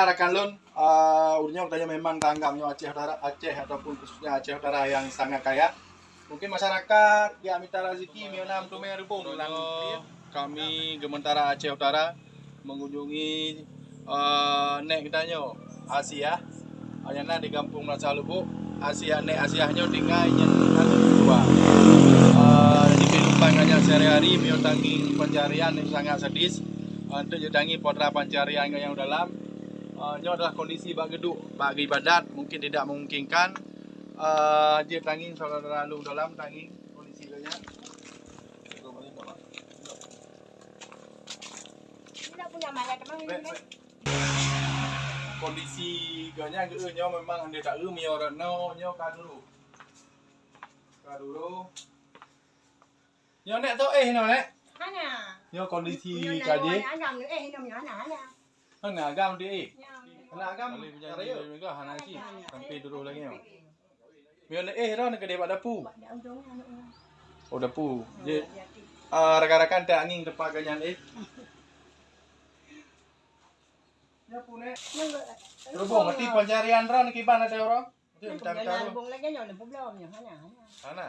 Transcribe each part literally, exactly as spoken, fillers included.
Rakan lôn, eh, ureueng nyoe geutanyoe memang tanggam nyoe Aceh Utara, Aceh ataupun khususnya Aceh Utara yang sangat kaya. Mungkin masyarakat jak mita rezeki meunyoe na meuteumé reubong lam. Kami Geumeuntara Aceh Utara mengunjungi, eh, nek geutanyoe Asiah, nyang na di Gampông Meurasa Lubok. Asiah, nek Asiah nyoe tinggai nyan di luwa. Eh, di kehidupan geuhnyan sehari-hari meunyoe tangieng pencarian sangat sadis. Eh, untuk tangieng putra pencarian nyang dalam. Eh, nyoe adalah kondisi bak geuduek, bak geuibadat mungkin tidak memungkinkan. Eh, jeuet tangieng saudara lôn dalam tangieng kondisi geuhnyan. Bèk, bèk. Kondisi geuhnyan geu nyoe memang hana taeu meunyoe rot nyoe, nyoe ka duro. Ka duro. Nyoe nek tho éh nyoe nek. Hana. Nyoe kondisi ka jih. Hana agam nyoe éh nyoe hana hana. Hana agam di éh. Hana agam. Kali punya raya. Hana cit. Sampai duro lagi nyoe. Meunyoe éh dah nak kedai bak dapu. Oh, dapu. Jadi, ah, rakan-rakan tak angin tempat ganyan éh. Dapu nek. Rubung mati pencarian dah nak kiban ada orang. Mungkin tak tahu. Rubung lagi nyoe, rubung belum nyoe. Hana, hana. Hana.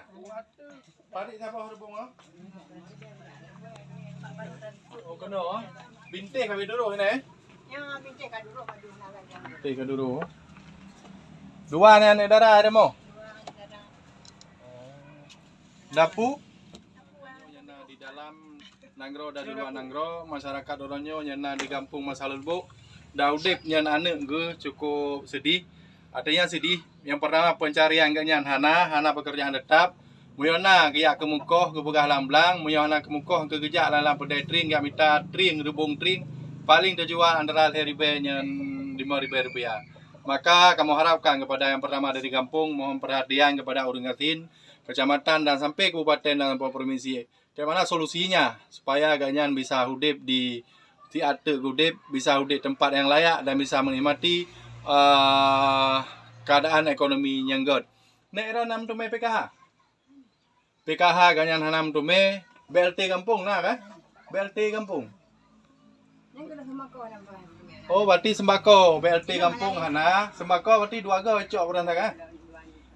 Padik siapa rubung ah? Oh, kena ah. Bintih kami dulu ni. Ya, bintih ka dulu, ka dulu. Bintih ka dulu. Dua ni anak dara ada mo? Dua anak dara. Dapu? Nyang na di dalam nanggroe dan di luwa nanggroe, masyarakat uroe nyoe nyang na di Gampông Meurasa Lubok, dan udép nyan aneuk geuh cukup sedih. Artinya sedih, nyang pertama pencarian geuhnyan hana, hana pekerjaan tetap. Meunyoe na geujak keumukoh geupeugah lam blang, meunyoe hana keumukoh keu geujak lam, lam peudai trieng, geujak mita trieng, reubong trieng, paling teujual antara lhèe ribèe nyan limong ribèe rupiah. Maka kamoe harapkan kepada yang pertama dari gampông, mohon perhatian kepada ureueng gasien, kecamatan dan sampai kabupaten dan sampai provinsi. Bagaimana solusinya supaya gobnyan bisa udép di siat teuk udép, bisa udép tempat nyang layak dan bisa menikmati, eh, keadaan ekonomi nyang göt. Nek ira na meuteumé P K H? P K H gobnyan hana meuteumé, B L T gampông na kan? B L T gampông. Oh, berarti sembako, B L T gampông hana. Sembako berarti dua go cok peurintah kan?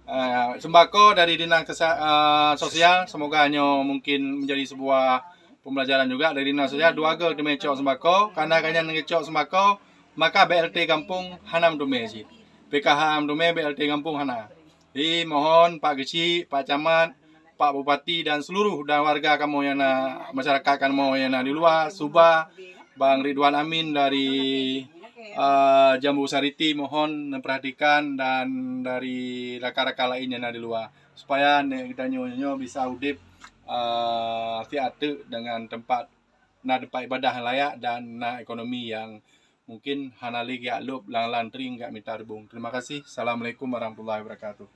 Ah, sembako dari Dinas Kesa-, ah, Sosial, semoga nyoe mungkin menjadi sebuah pembelajaran juga dari Dinas Sosial. Dua go teumé cok sembako, karena gobnyan cok sembako, maka B L T gampông hana meuteumé cit. P K H meuteumé, B L T gampông hana. Jadi, mohon Pak Geuchik, Pak Camat, Pak Bupati dan seluruh dan warga kamoe nyang na, masyarakat kamoe nyang na di luwa, Suba, Bang Ridwan Amin dari, eh, Jambu Charity, mohon neuperhatikan dan dari rakan-rakan laén nyang na di luwa, supaya nek geutanyoe nyoe bisa udép, eh, siat teuk dengan tempat, na tempat ibadah nyang layak dan na ekonomi nyang mungkin hana lé geujak lôb lam-lam trieng geujak mita reubong. Terima kasih. Assalamualaikum warahmatullahi wabarakatuh.